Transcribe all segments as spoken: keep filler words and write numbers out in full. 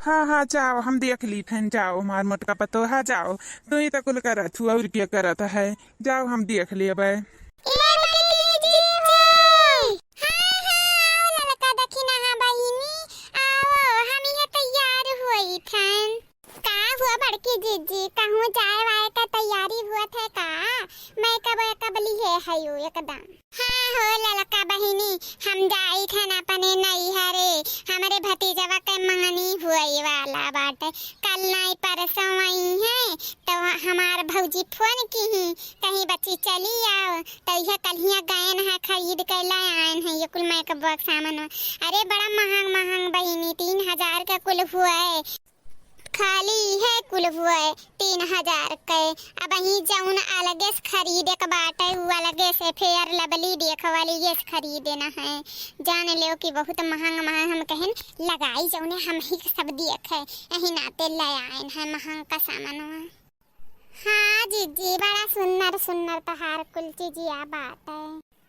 हाँ, हाँ, जाओ, हम देख ली थन, जाओ, हमार मोटका पतोहा, जाओ, तू ही तो कुल करत हु, और क्या करत है, जाओ, हम देख लेबै। ए बड़की जीजी! हाँ, हाँ, आओ ललका दखिनहा बहिनी, आओ, हम इहे तैयार होई थन। का हुआ बड़की जीजी, कहूँ जाए वाए का तैयारी हुआ थे का? मैं कब, कब लिहे हयू एकदम। हाँ हो ललका बहिनी, हम जाई थन अपने नैहरे, हमरे भतीजवा के मंगनी हुए वाला बाटे। कल नाई परसों आई है, तो हमार भौजी फोन किही, कहीं बच्ची चली आओ, तो इहे कल्हिया गयन है, खरीद के ले आयन है ये कुल makeup के सामान। अरे बड़ा महंग महंग बहिनी, तीन हजार के कुल हुए, खाली इहे कुल हुए तीन हजार के। अबहीं जौन अलगे से खरीदे के बाटे, उ अलगे से Fair Lovely देखो वाली ये से खरीदे न है। जान लेव कि बहुत महंग महंग हम कहन लगाई, जौने हम ही सब देखे, यही नाते ले आयन है महंग का सामानवा। हाँ जीजी, बड़ा सुन्नर सुन्नर तोहार कुल चीजिया बाटे।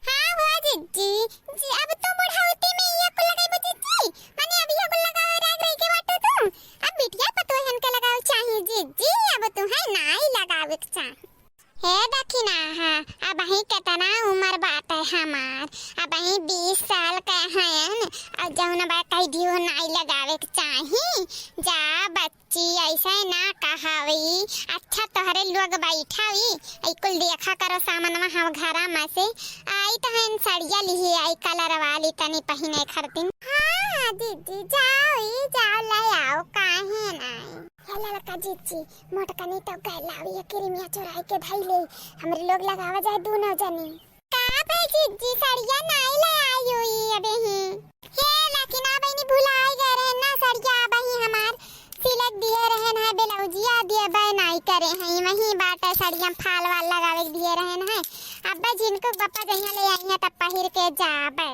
हाँ हो जीजी, जी, अब तू बुढ़ौती में ये कुल लगइबू जीजी? माने अब ये कुल लगावे लायक रह के बाटू तू? अब बिटिया पतोहन के लगावे चाही जीजी, अब तू है नाई लगावे के चाही। हे दखिनहा, अबहीं केतना उमर बाटे हमार, अबहीं बीस साल के हयन, और जौन बा कह दियो नाई लगावे के चाही। जा बच्ची, ऐसे ना कहावी। अच्छा तोहरे लोग बैठावी, ई कुल देखा करो सामानवा हम घरा में से। आई तो हन सड़िया लिही, आई colour वाली तनी पहिने खरतिन। हाँ, हाँ, जीजी, जाओ, ई जाओ, ले आओ, काहे नाई। हे ललका जीजी, मोटकनी तो गैलावी है, किरमिया चोराई के धई ले, हमरे लोग लगावा जाए दोनों जनी। का भई जीजी, सड़िया नाई ले आई हुई अबे ही। हे लकिना बहिनी, भुलाई गए रहे ना सड़िया, अबही हमार सिलक दिए रहन है, ब्लाउजिया दिए बे नाई करे हैं, वही बाटे सड़िया फाल वाल लगावे के दिए रहन है। अब जिनको पापा जहिया ले आई हैं तब पहिर के जाबे।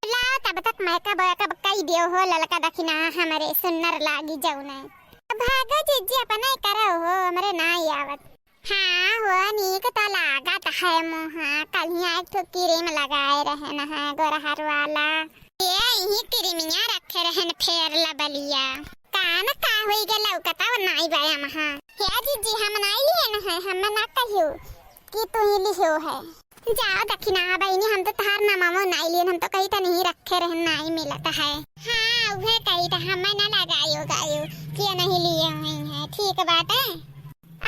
लाओ तब तक makeup वेकअप कई दियो हो ललका दखिना, हमरे सुन्नर लागी जौने। भागो जीजी, अपना ही करो हो, हमरे नाई आवत। हाँ हो, नीक त लागत है मुँहा। कल्हिया एक ठो cream लगाए रहन है गोरहर वाला। ये इही किरमिया रखे रहन Fair Lovelyया। कान का होई गे लौकता वो नाई बया महा। हे जीजी, हम नाई लिहेन है, हम ना कहियो कि तू ही लिहो है। जाओ दखिना बहिनी, हम तो तहार नामवो नाई लिहेन, हम तो कही त नहीं रखे रहन, नाई मिलत है। हाँ, उहे कही त हम ना लगायो गायो कि नहीं लिए हुई है, ठीक बाटे।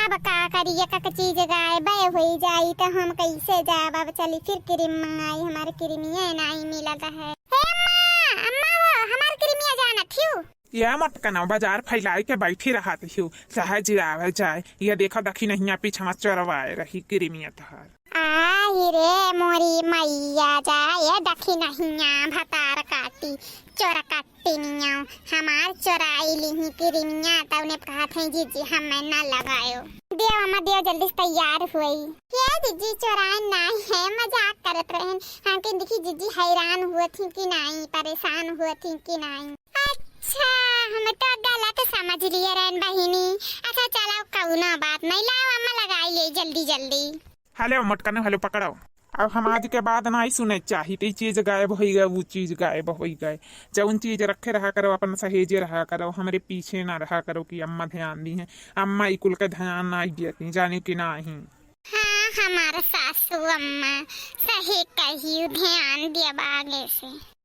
अब का करी, एक एक चीज गायबे होई जाई त हम कैसे जाब? अब चली फिर cream मंगाई, हमार किरमिया नाई मिलत है। हे अम्मा, अम्मा हो, हमार किरमिया जानत हियो? ये मटकनवा बाजार फैलाई के बैठी रहत हियो, चाहे जिरावे जाए। ये देखा दखिनहिया पीछा चोरवाए रही किरमिया तहार। आई रे मोरी मैया, जा ये दखिनहिया भतार काटी, चोर काटी। टिनिया हमार चोराई लिही किरिमिया, तउने कहत हैं जीजी हमें ना लगायो। देव अम्मा देव, जल्दी से तैयार हुई। हे जीजी चोराए नाई है, मजाक करत रहन। हमके देखी जीजी हैरान हुआ थी कि नाई, परेशान हुआ थी कि नाई। अच्छा, हम तो गलत समझ लिए रहन बहिनी। अच्छा चलो कौनो बात नहीं, लाओ अम्मा लगाई ले जल्दी जल्दी। हेलो मटकनो, हेलो पकड़ो। अब हम आज के बाद नाई सुने चाहित, ई चीज गायब होई गए, वो चीज गायब होई गए। जौन चीज रखे रहा करो, अपन सहेजे रहा करो, हमरे पीछे ना रहा करो कि अम्मा ध्यान दी हैं। अम्मा ई कुल के ध्यान नाई दियत ही, जाने कि नाई। हाँ, हमार सासू अम्मा सही कही, ध्यान दियब आगे से।